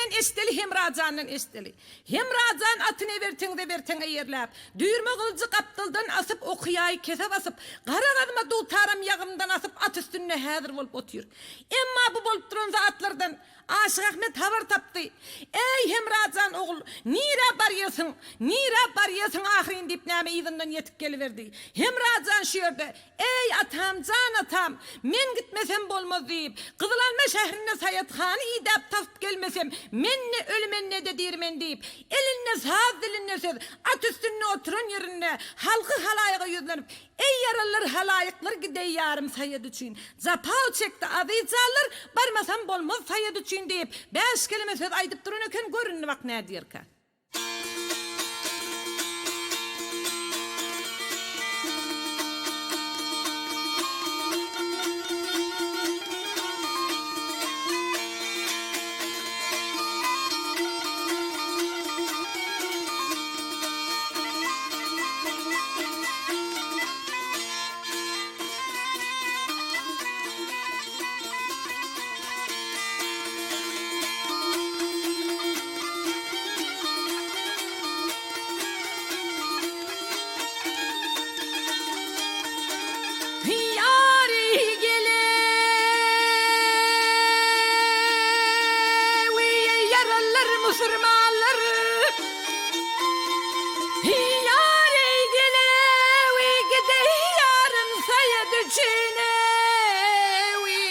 Kimden eşdeli Hemra jandan eşdeli. Hemra jan atyny eberteň-zeberteň eýerläp, düýrme gylyjy gapdaldan asyp, oky-ýaýy kese basyp, gara gazma dutaram ýagyndan asyp at üstünde häzir bolup otyr. Emma bu bolup duran zatlardan Aşyk Ahmet habar tapdy. Äý, Hemra jan ogul, nirä barýasyň, nirä barýasyň ahyryn diýip näme yzyndan ýetip geliberdi. Hemra jan şu ýerde, Eý, atam, jan atam, men gitmesem bolmaz diýip, Gyzylalma şährinde Saýat hany idäp tapyp gelmesem, men ne öli men ne-de diri men diýip, elinde saz, dilinde söz, at üstünde oturan ýerinde halky-halaýyga ýüzlenip, Eý, ýaralylar, halaýyklar gideý ýarym Saýat üçin. Japa çekdi azyz janlar, barmasam bolmaz Saýat üçin diýip, bäş keleme söz aýdyp duran eken, gör indi bak nädýärkä. Ýary gelewi ýaralar musurmanlar. Ýar eý gelewi gideý ýarym saýat üçin ewi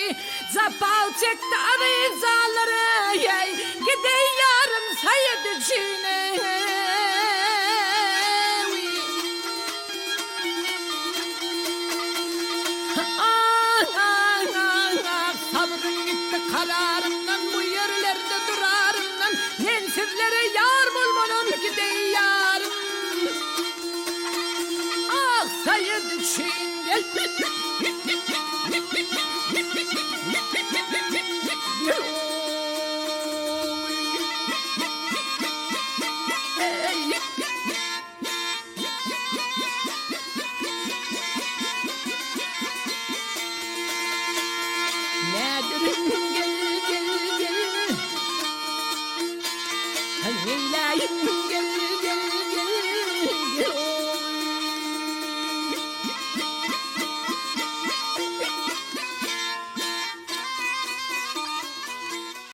Japaw çekdi azyz janlar.